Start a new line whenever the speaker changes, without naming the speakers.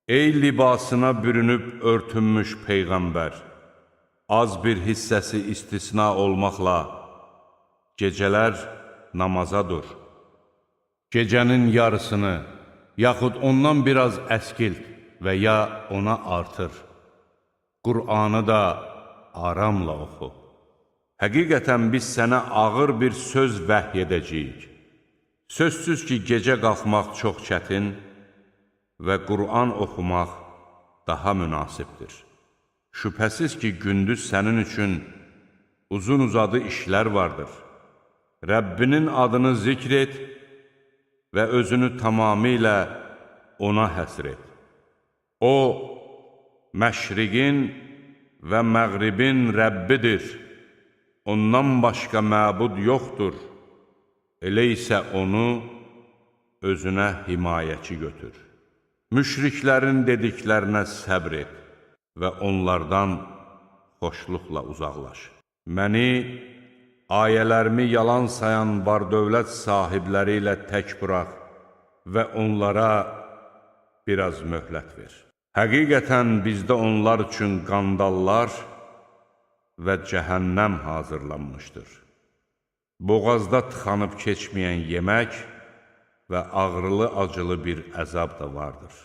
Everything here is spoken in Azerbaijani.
Ey libasına bürünüb örtünmüş Peyğəmbər! Az bir hissəsi istisna olmaqla, gecələr namaza dur. Gecənin yarısını, yaxud ondan biraz əskilt və ya ona artır. Qur'anı da aramla oxu. Həqiqətən biz sənə ağır bir söz vəhy edəcəyik. Sözsüz ki, gecə qalxmaq çox çətin və Qur'an oxumaq daha münasibdir. Şübhəsiz ki, gündüz sənin üçün uzun-uzadı işlər vardır. Rəbbinin adını zikr et və özünü tamamilə ona həsr et. O, məşriqin və məğribin Rəbbidir. Ondan başqa məbud yoxdur. Elə isə onu özünə himayəçi götür. Müşriklərin dediklərinə səbr et və onlardan xoşluqla uzaqlaş. Məni, ayələrimi yalan sayan var-dövlət sahibləri ilə tək bıraq və onlara biraz möhlət ver. Həqiqətən bizdə onlar üçün qandallar və cəhənnəm hazırlanmışdır. Boğazda tıxanıb keçməyən yemək və ağrılı-acılı bir əzab da vardır.